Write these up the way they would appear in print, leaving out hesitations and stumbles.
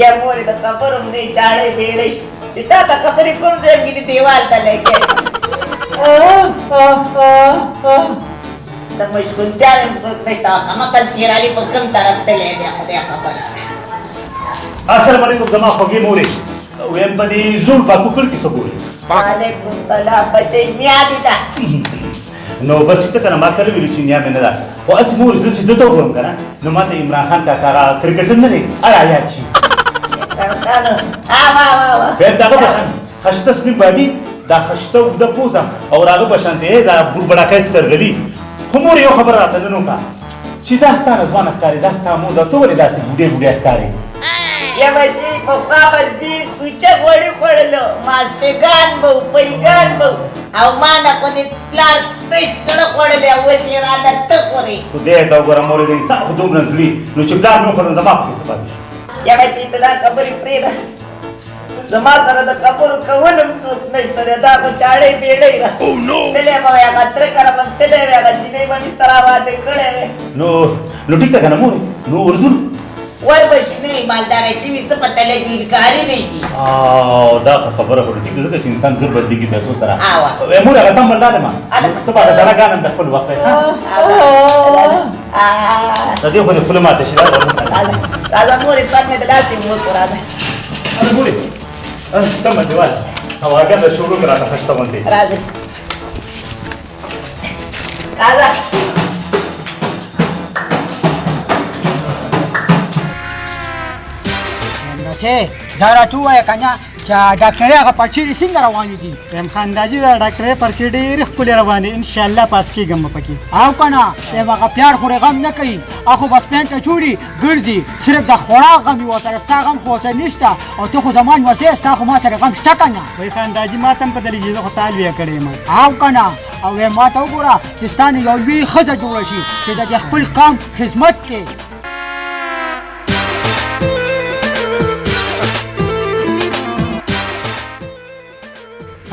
یا مورې د خبرو هم نه چاړې بېړۍ چې تا ته خبرې کوم ځای کې دیوال ته لګې. د مشغولتیا هم څوک نشته. کمعقل شیرعلي په کوم طرف تللی دی خدای خبر شه. السلام علیکم زما خوږې مورې، ویم په دې زوړ پاکو کړ کې څه ګورې؟ وعلیکم سلام بچی، نیا دې ده؟ نو بس چې ته که نه ما کله ویلي چې نیا مې نه ده، خو هسې مور زه چې ده ته وګورم که نه نو ما ته عمران خان کاکا هغه کرکټر نه دی هغه یاد شي. بیا د هغه په شان خشته سلیم باډي، دا خشته اوږده پوزه او هغه په شان دی دا بوربړکۍ سترغلي. خو مور یو خبره راته نن وکړه چې دا ستا نه ځوانه ښکاري، دا ستا مور ده، ته ولې داسې بوډۍ بوډۍ ښکارې؟ یا بچی پخوا به دوی سوچه غوړي خوړلو، ماستګان به وو، پیګان به وو، او ما نه خو دې پلار تش زړه خوړلی او اوس یې رانه ته خورې. خدای ته وګوره مورې، د انسان خو دومره زړي نو چې پلار مې وخوړل زما پکې څه پاتې شو؟ یا بچی ته دا خبرې پرېږده، زما سره د خبرو کول هم څوک نشته دی. دا خو چاړې بېړۍ ده، تللی به وی هغه تره کره به تللی وی، هغه جینۍ به مې سره واده کړی وی. نو نو ټیک ده که نه مورې، نو ورځو ور به شي. نوي مالداره شوي څه پته لګي انکاري نه شي. او دا خو خبره خو ټیک ده، ځکه چې انسان زر بدلېږي پیسو سره. آوه. مور هغه تم لاړم، ته به هغه زړه ګانم د خپل وخت. د دې خو دې خوله ماته شي. راځه راځه مورې، سر مې د لاسې وکړو، راځه. مورې تمه دې واله هواګان د شروع کړه راته خشته غوندې. راځه راځه. چې دا راته ووایه که نه چې ډاکټرې هغه پرچې دې څنګه روانې دي؟ وایم خانداجي دا ډاکټرې پرچې ډېرې ښکلې روانې، انشاءالله پاس کېږم به پکې. او که نه وایم هغه پلار خو غم نه کوي، هغه بس پېنټ اچولي ګرځي، صرف د خوراک غم یې ورسره، ستا غم خو ورسره نشته. او ته خو زما لمسی، ستا خو ما سره غم شته که نه؟ وایي خانداجي ما ته هم پته لګي، زه خو تا لویه کړې یم. او که نه او وایم ما ته وګوره چې ستا نه یو لوی ښځه جوړه شي چې د دې خپل قام خدمت کوي.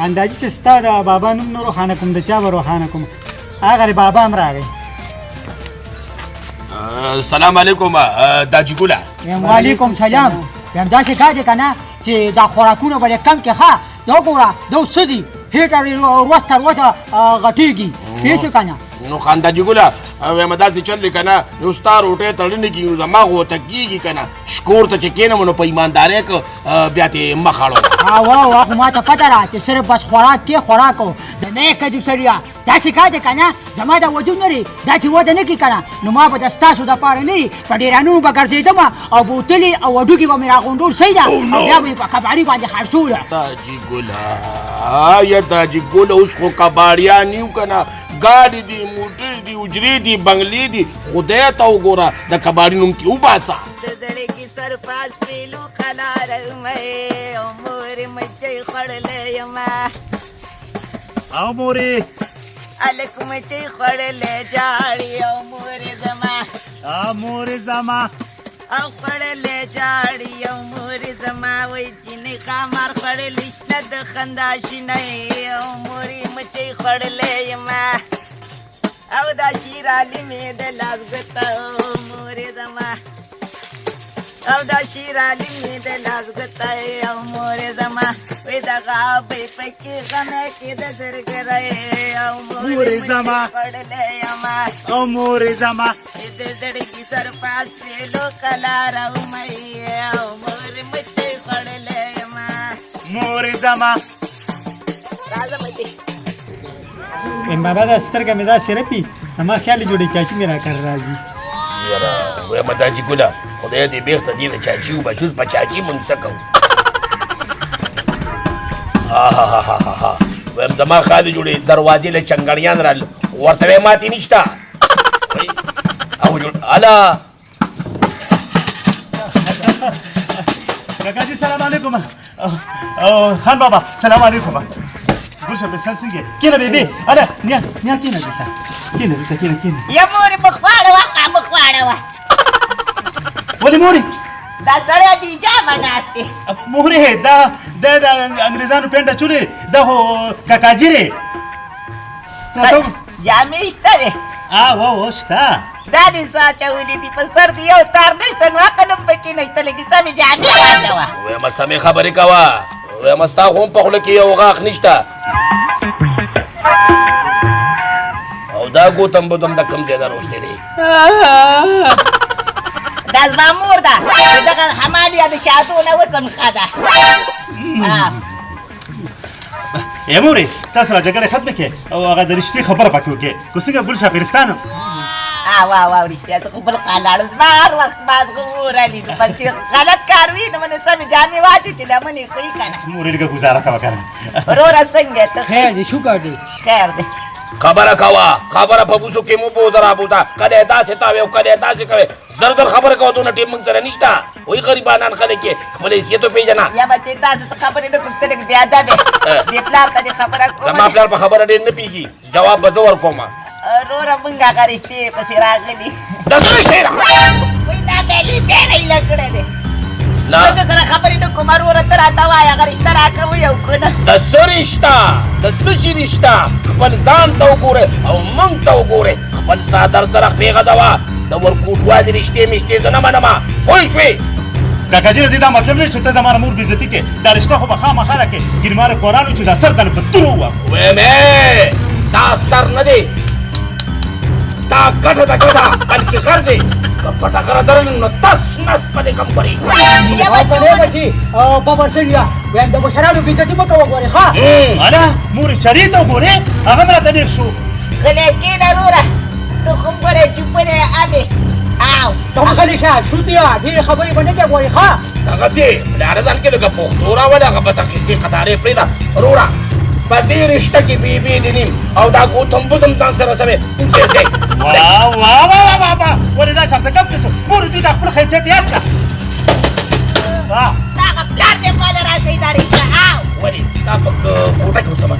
اندازې چې ستا د بابا نوم نه روښانه کوم د چا به روښانه کوم؟ هغه بابا هم راغی. سلام علیکم داجي ګله. وعلیکم سلام. یم داسې کار دی که نه چې دا خوراکونه به لږ کم کړې. ښه دا وګوره دا څه دي، هېټه ورځ تر ورځه غټېږي، پوه شوې که نه؟ نو خان داجي ګله وایم داسې چل دی که نه، نو ستا روټۍ تړنې کېږي نو زما خو ورته کېږي که نه، شکور ته چې کښېنم نو په ایماندارۍ که بیا ترې مخ اړوم. او خو ما ته پته ده چې صرف بس خوراک کې خوراک د نه کدو سړیه. داسې کار دی که نه زما دا وجود نه لري، دا چې وده نه کړي که نه نو ما به د ستاسو دپاره نه وي، په ډېرانونو به ګرځېدم او بوتلې او هډوکي به مې راغونډول، صحیح ده، او بیا به مې په کباړي باندې خرڅوله. داجي ګله یا داجي ګله، اوس خو کباړیان یو که نه، ګاډي دي، موټرې دي، حجرې دي، بنګلې دي، خدای ته وګوره د کباړي نوم ترې وباسه. د زړه کې سرپاس ویلو قلاره مې او مورې مچۍ خوړلی یم. او مورې هلک مچۍ خوړلی جاړي او مورې زما. او مورې زما. او خوړلی جاړي او مورې زما. وایي جینۍ ښامار خوړلی شنه د خندا شینه او مورې مچۍ خوړلی یم. او دا شیرعلي مې د لاس ګوته او مورې زما. او دا شیرعلي مې د لاس ګوته او مورې زما. وایي دغه ابۍ پکې غمی کې د زرګری او مورې زما. خوړلی یم. او مورې زما. د زړګي سرپاس ویلو قلاره ومې او مورې مچۍ خوړلی یم. مورې زما. راځه مچۍ. وایم بابا دا سترګه مې داسې رپي، زما خیال یې جوړوي چاچي مې راکره راځي. یاره وایم داجي ګله خدای دې بېرته دې د چاچي وباسي، اوس په چاچي مونږ څه کوو؟ وایم زما خیال یې جوړوي دروازې له چنګړیان راغلل، ورته وایي ماتې نشته. او جوړ هله. کاکا جي سلام علیکم. او خان بابا سلام علیکم. ګل صاحب سر څنګه کینه بیبي؟ اله نیا نیا کینه دلته، کینه دلته، کینه کینه. یا مورې مخ واړوه، مخ واړوه. ولې مورې؟ دا سړی بې جامه ناست دی. مورې دا د انګریزانو پېنټ اچولې، دا خو کاکاجي دی. جامې شته دی. او شته. دا دې څه اچولي دي؟ په سر دې یو تار نشته، نو عقل هم پکې نشته. لږې سمې جامې واچوه. وایم سمې خبرې کوه. وایم ستا خو هم په خوله کې یو غاښ نشته. او دا ګوتم بوتم د کوم ځای نه راوستی دی؟ دا زما مور ده، دغه حمالیا د شاتو نه وڅم ښه ده. ای مورې، تاسو را جګړې ختمې کړې او هغه د رشتې خبره پکې وکړې، که څنګه ګل شاپېرستان. وا وا رښتیا، زه خو بل خوا لاړم. زما هر وخت مازغه ورالي، نو بس غلط کار وي نو نو سمې جامې واچو چې لمن یې ښویي که نه. مورې لږه ګوزاره کوه که نه. وروره څنګه یې ته؟ خیر دی، شکر دی. خیر دی. خبره کوه، خبره په بوسو کې مو بوزه رابوزه، کله یې داسې تاوې او کله یې داسې کوې. زر در خبره کوه، دونه ټیم موږ سره نشته. وایي غریبانان خلک یې خپل حیثیت وپېژنه. یا بچې تاسو ته خبرې نه کوم، ته لږ بېادبه یې. دې پلار ته دې خبره کومه. زما پلار په خبره ډېر نه پوهېږي، جواب به زه ورکوم. وروره موږ هغه رشتې پسې راغلي. د څه رشتې ده؟ وایي دا میلې دی ایله کړی دی. نه زه سره خبرې نه کوم وروره، ته راته وایه هغه رشته راکوي او که نه؟ د څه رشته؟ د څه شي رشته؟ خپل ځان ته وګوره او موږ ته وګوره. خپل څادر سره خپې غځوه. د ورکوټوالي رشتې مشتې زه نه منمه، پوه شوې؟ کاکا جي، دې دا مطلب نه چې ته زما مور بېعزتي کې. دا رشته خو به خامخا راکړې، ګینې ما قرآن چې دا سر دنه په تورو ووهم. وایم دا سر نه دی، دا ګټه ده، ګټه، بلکې غر دی. که پټه غره درل نو تس نس به دې کم کړي. نه بچي بابر سړیه، وایم د مشرانو بېعزتي مه کوه ګورې. ښه اله مورې چرې ته وګورې، هغه مې راته نېغ شو. غلی کښېنه وروره، ته خو هم ګورې چوپنی امې. او ته هم غلی شه شوتیه، ډېرې خبرې به نه کوې ګورې. ښه دغسې پلاره ځان کې لږه پښتو راوله، هغه بس قصې قطارې پرېږده. وروره په دې رشته کې بې دې نیم او دا ګوتم بوتم ځان سره سمې اوسې. ځئ وا وا وا وا وا، ولې دا چېرته کم کړه؟ مور دې د خپل حیثیت یاد کړه. ستا هغه پلار دې ماله راځئ دا رشته. او ولې ستا په کوټه کې اوسمه؟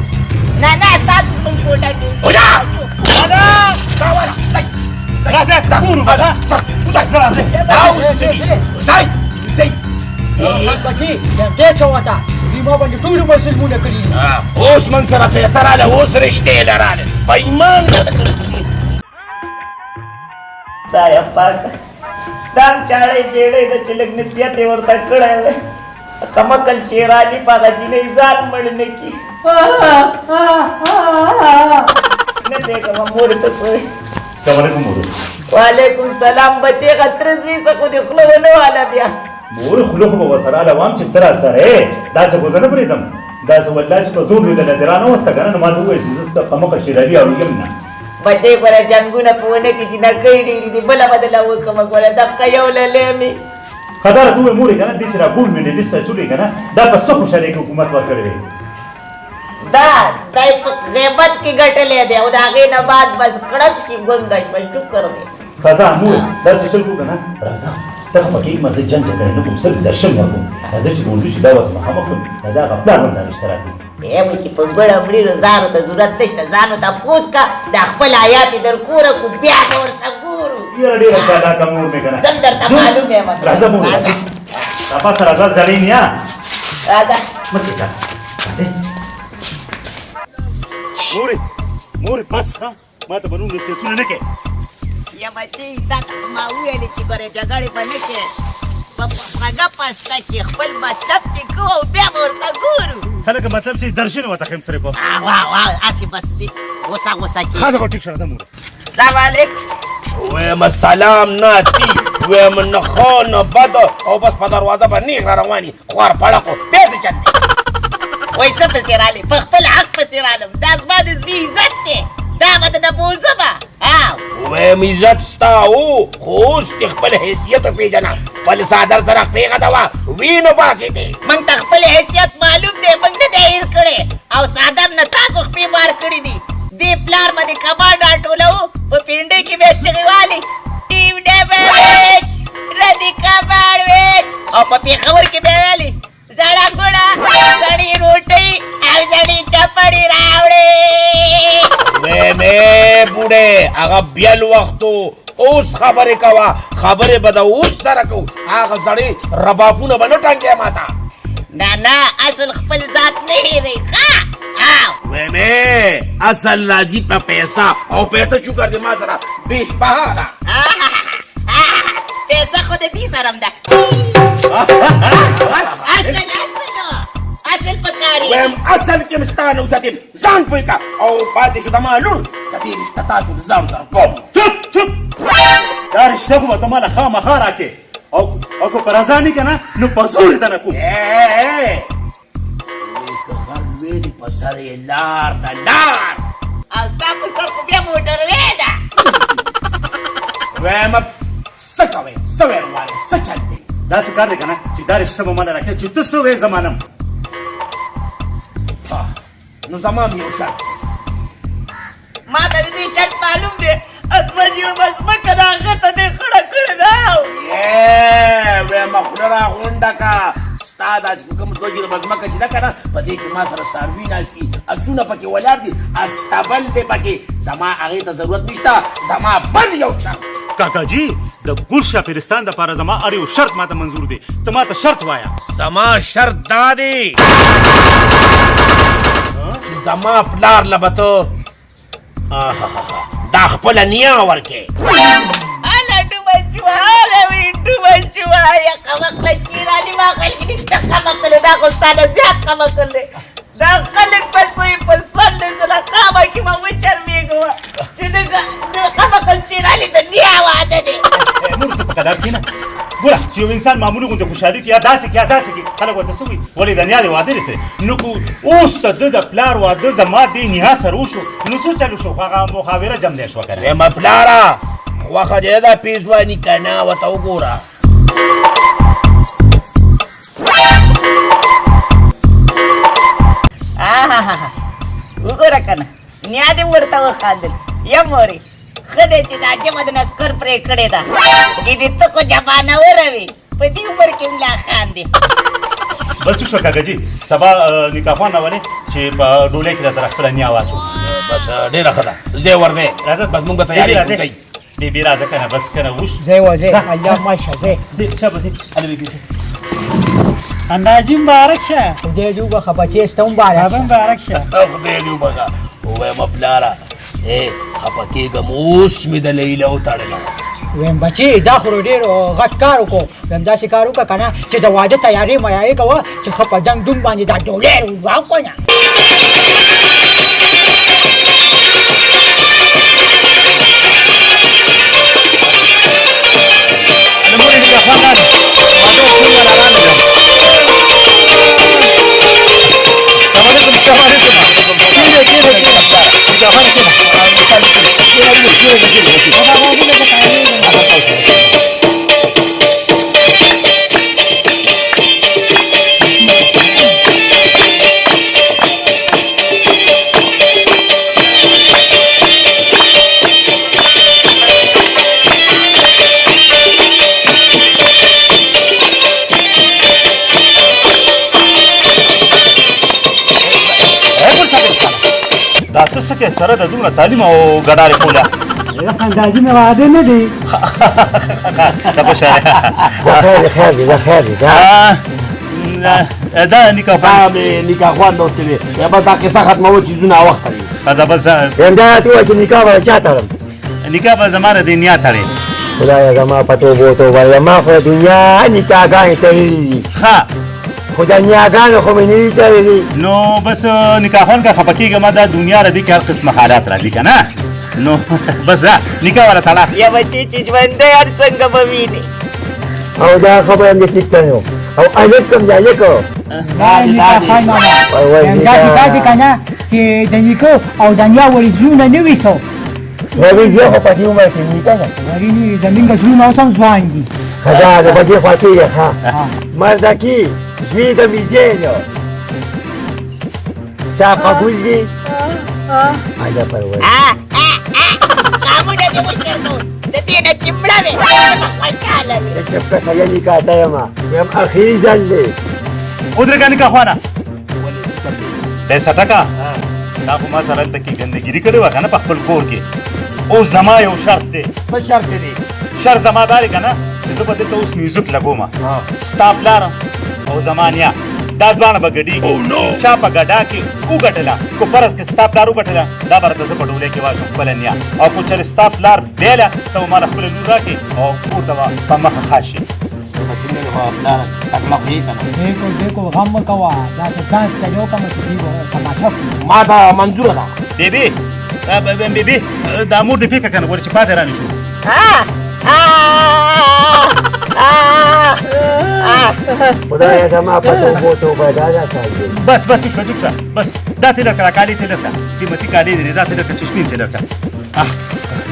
نه نه، تاسو زموږ کوټه کې اوسئ. راځه مور وبله، راځه. دا اوس څه دي؟ ځئ ځئ بچي ډېر څه وته، دوی ما باندې ټول عمر ظلمونه کړي دي. اوس موږ سره پیسه راله، اوس رشتې له راله، په ایمان. خدایه پاکه، دا هم چاړۍ بېړۍ ده چې لږ نصیحت یې ورته کړی وی. کمکل شیرعلي په هغه جینۍ ځان مړ نه کړي. نه پوهېږم مور ته څه وایي. السلام علیکم مور. وعلیکم سلام بچې، هغه تره زوی څه خو دې خوله ونه واله بیا. مور خوله خو به ورسره اله وام چې ته راسره یې، داسې خو زه نه پرېږدم. داسې والله چې په زور مې دله دې رانه وسته که نه، نو ما ته وویل چې زه ستا په مخه شیرعلي اړوم نه. بچې ګوره جنګونه په ونه کې جینکۍ ډېرې دي، بله به دله وکړمه. ګوره دقه یو للی مې. ښه دا راته ووایه مورې که نه، دې چې را ګولډ میډلیست اچولی که نه، دا په څه خوشحالۍ کې حکومت ورکړی دی؟ دا دی په غیبت کې ګټلی دی او د هغې نه بعد بس کړپ شي ګونګه شوه، شکر دی. راځه مور، داسې چل کوو که نه، راځه ته خو پکې مزه جنګ جګړې نه کوم، صرف درشن ورکوم. راځه چې ګونډو چې دا ورته مخامخ کړم، دا هغه پلار هم دا رشته راکړي. وایي چې په ګوړه مري نو ځانو ته ضرورت نشته، ځانو ته پوس که دا خپل حیات یې در کوره کړو، بیا به ورته ګورو. یاره ډېره چالاکه مور مې که نه. زم درته معلوم یم. راځه مور، راځه راپاسه، راځه زړې نیا. راځه مخکې کړه، راځئ. مورې مورې بس، ها ما ته به نور نصیحتونه نه کوې. یا بچې تا ته خو ما وویلې چې ګورې جګړې به نه کوې، په خوږه پسته کې خپل مطلب دې کوو او بیا به ورته ګورو. هلکه مطلب چې درشن ورته ښیم سرې په. وا وا هسې بس دې غوسه غوسه کېږي. ښه زه به ټیک شه، راځه مور. سلام علیکم. وایم سلام نه تی، وایم نه ښه نه بد، او بس په دروازه به نېغ را روان یې، خوار پړقو بیا څه چل دی؟ وایي څه پسې رالې؟ په خپل حق پسې رالم، دا زما د زوی عزت دی، دا به درنه بوځمه. وایم عزت ستا و، خو اوس دې خپل حیثیت وپېژنه، خپل څادر سره خپې غځوه، وینو باسې دې. موږ ته خپل حیثیت معلوم دی، موږ نه دی هېر کړی، او څادر نه تاسو خپې بار کړي دي. دې پلار به دې کبان راټولوو، په پینډۍ کې به یې چغې والې، ټیم ډبه ویچ، ردي کباړ ویچ، او په پېښور کې به یې ویلې، زړه ګوړه، زړې روټۍ او زړې چپړې راوړې. وې مې بوډې، هغه بیل وخت و، اوس خبرې کوه، خبرې به د اوس سره کوو، هغه زړې ربابونه به نه ټنګې ماته. نه نه، اصل خپل ذات نه هېروي. ښه وایم اصل راځي په پیسه، او پیسه شکر دې ما سره بېش بها ده. پیسه خو د دې سره هم ده. اصل اصل په کار. وایم اصل کې هم ستا نه اوچتیم، ځان پوه کړه. او پاتې شو د ما لور، د دې رشته تاسو له ځان سره کوم. چپ چپ، دا رشته خو به ته ماله خامخا راکې، او که په رضا نه که نه نو په زور یې درنه کوم. که غر لوی دی په سر یې لار ده لار، او ستا په سر خو بیا موټر وی ده. وایم څه کوې، څه ویل غواړې، څه چل دی؟ داسې کار دی که نه چې دا رشته به ماله راکې، چې ته څه وایې زه منم. نو زما هم یو شرط. ما ته د دې شرط معلوم دی، اتمه جیبه ځمکه د هغه ته دې خړه کړې ده. وایم خوله راغونډه که، ستا دا چې کوم 2 جریبه ځمکه چې ده که نه، په دې کې ما سره څاروي ناست دي، اسونه پکې ولاړ دي، استبل دی پکې، زما هغې ته ضرورت نشته. زما بل یو شرط. کاکا جي، د ګل شاپیرستان دپاره زما هر یو شرط ماته منظور دی، ته ماته شرط وایه. زما شرط دا دی چې زما پلار له به ته دا خپله نیا ورکې. هله ډوبه شوه، هله وي ډوبه شوه. یا قمقله چې رالي ما خلک نشته قمقله، دا خو ستا نه زیات قمقل دی. دا خلک په سوی په 14 ځله خامه کې ما وشرمېږم چې د قمقل چې رالي د نیا واده دی. مور ته په قدر کښېنه. ګوره چې یو انسان معمولي غوندې خوشحالي کوي، یا داسې کوي یا داسې کوي، خلک ورته څه وایي؟ ولې د نیا د واده دی سره؟ نو که اوس د ده د پلار واده زما دې نیا سره وشو نو څه چل وشو؟ خو هغه مخاوره جم دی شوه که نه. وایم پلاره خوښه دې ده پېزواني که نه، ورته وګوره. وګوره که نه، نیا دې ورته وخاندل. یا مورې ښه دی چې دا ژبه د نسکور پرې کړې ده، ګیډې ته خو جبانوره وې، په دې عمر کې هم لا خاندې. بس چوک شو کاکا جي، سبا نکاحوان راولې چې په ډولۍ کې راته خپله نیا واچو. بس ډېره ښه ده، ځای ورځی. راځه بس موږ به تیاري کوو. بیبي راځه که نه، بس که نه وش ځای وځی، الله مه شه ځای. شه بس هله بیبي. انداجي مبارک شه. خدای دې وبخښه بچې، ستا مبارک بابا شه. مبارک شه. خدای دې وبخښه. ووایم پلاره خفه کېږم، اوس مې د لیله وتړله. ویم بچې دا خو ډېر غټ کار وکړو. ویم داسې کار وکړه که نه چې د واده تیارې میارې کوه چې ښه په ډنګ ډونګ باندې دا ډولۍ وکړه نه. مورې نکاحوان راغی، واده وکړو والا راغی. السلام علیکم. السلام علیکم. کښېنه کښېنه کښېنه نکاحوانه کښېنه. کښېنه کښېنه کښېنه. دا ته څه کوې سره د دومره تعلیم او ګډارې کوله؟ اندازې مې واده نه دی. دا خوشحاله. دا خیر دی، خیر دی، دا خیر دی. دا نکاح دا مې نکاحخوان دوست دی. یا بس دا قصه ختموه چې ځو ناوخته وي. دا بس همدا ته وایې چې نکاح به چا تړم؟ نکاح به زما د نیا تړې. خدایه زما په توبو توبه، زما خو د دنیا نکاحګانې تړلې دي. ښه خو د نیاګانو خو مې نه دي تړلي. نو بس نکاحخوان که خفه کېږه ما، دا دنیا را دي کې هر قسمه حالات راځي که نه، نو بس دا نکاح والا تړه. یا بچې چې ژوندی هر څنګه به وینې. او دا خبره مې ټیک کړې او الف کوم ځای لیکو. نکاح ماما داسې کار دی که نه چې د نیکه او د نیا ورې زړونه نه وي څو. ورې زوی خو په دې عمر کې وي که نه؟ ورې نه وي، زمونږ زړونه اوس هم ځوان دي. ښه دا د په دې خوا کېږي. ښه مردکي زوی د میزې نو ستا قبول دی؟ الله پرور. قامونه دې وشرمول، د دې نه چې مړه وې زه به خوشحاله وې. ته چپ که سړیه، نکاح ته یم، وایم اخري ځل دی. ودرېږه نکاحخوانه. دی سټکه دا خو ما سره هلته کې ګندګیري کړې وه که نه په خپل کور کې. اوس زما یو شرط دی. څه شرط دی؟ شرط زما دا دی که نه چې زه به دلته اوس میوزیک لګوم، ستا پلار او زما نیا دا دواړه به ګډېږي. چا په ګډا کې وګټله، کو فرض کې ستا پلار وګټله، دا به راته زه په ډولۍ کې واچوم خپله نیا، او که چېرې ستا پلار بیله، ته به ماله خپله لور راکړې او کور ته به په مخه ښه شي. بالکل بالکل، غم مه کوه، دا څه ځان ستړی وکړم چې دوی به تماشه کړي. ما ته منظوره ده. بیبي بیبي، دا مور دې پیکه که نه، ګوره چې پاتې رانه شو. خدایه زما په توبو توبه، دا دا سال دی. بس بس، چوپ شه چوپ شه، بس دا تېره کړه، کالي تېره کړه، قیمتي کالي دي، دا تېره کړه، چشمې تېره کړه.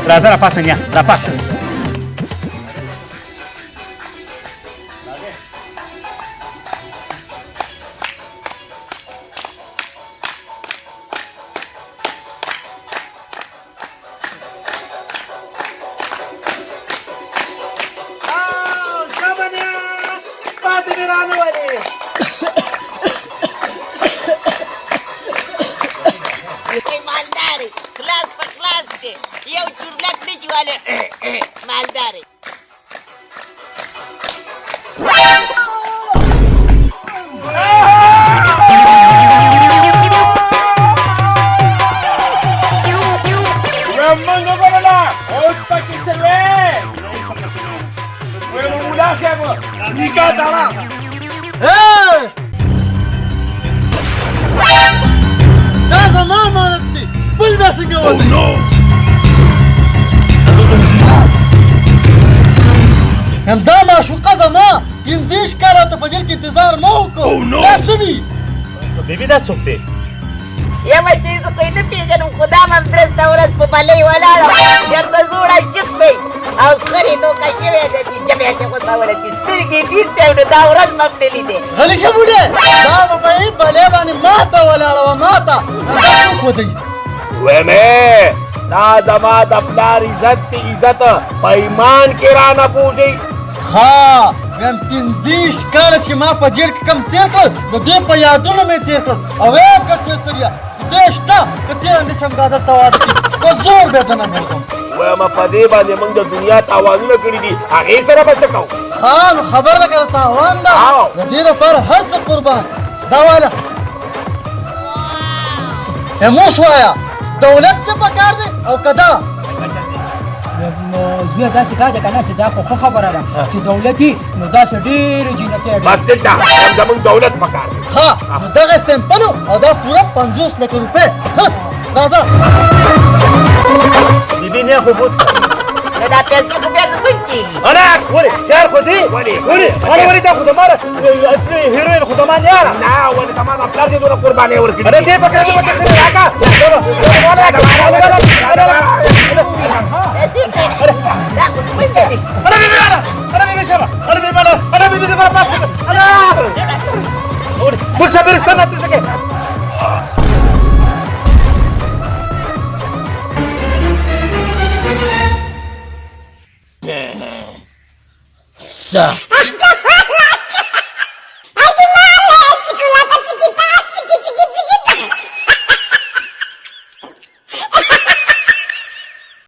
راځه راپاڅه نیا، راپاڅه. مالداري خلاص په خلاص دی، یو چورلک نه چې واله مالداري. موږ وګورله اوس پکې څه وې؟ ویم ملا صاحب نکاح تړه. دا زما امانت دی، بل بیا څنګه وتی؟ همدا معشوقه زما 35 کاله ته په جېل کې انتظار ما وکړو، دا څه دي؟ بیبي دا څوک دی؟ یوه چې زه خو یې نه پېژنم، خو دا مې همدرسته ورځ په بلۍ ولاړه، چېرته زوړ عاشق دی او سخرې دوکه شوی دی چې ژبه یې ترې غوڅوله چې سترګې یې تیز دی، نو دا ورځ مې هم نه لیدی. غلی شه بوډۍ، دا به په بلۍ باندې ماته ولاړه وه، ماته دا څوک ودی؟ ویمې دا زما د پلار عزت دی، عزت په ایمان کې رانه بوځي. ښه، وایم 35 کاله چې ما په جېل کې کم تېر کړل، د دې په یادونو مې تېر کړل. او ای کټوې سریه، خدای شته که تېر اندې چې همدا درته واده کړي، په زور به یې درنه بوځم. وایم په دې باندې موږ د دنیا تاوانونه کړي دي، هغې سره به څه کوو؟ ښه نو خبر ده که د تاوان ده، د دې لپاره هر څه قربان. دا واله موس وایه، دولت دې په کار دی او که دا؟ زویه داسې کار دی که نه چې دا خو ښه خبره ده چې دولتي، نو داسې ډېرې جینکۍ. بس دلته زموږ دولت په کار دی. ښه نو دغه سمپل او دا پوره 50 لکه روپۍ. راځه بیبي، نیا خو بوت. نو دا پیسې خو بیا زموږ کېږي. انا ولې تیار خو دی؟ ولې ولې ولې ولې؟ دا خو زما اصلي هیروین خو زما نیا ده. نه ولې، زما د پلار دې دومره قربانۍ ورکړي. اره دې پکړه، دې پکړه راکا. دا خو زموږ دی. اره بیبي، اره اره بیبي شابه، اره بیبي، اره اره بیبي زما پاس. اره بل شابرستان نه تسکه. څه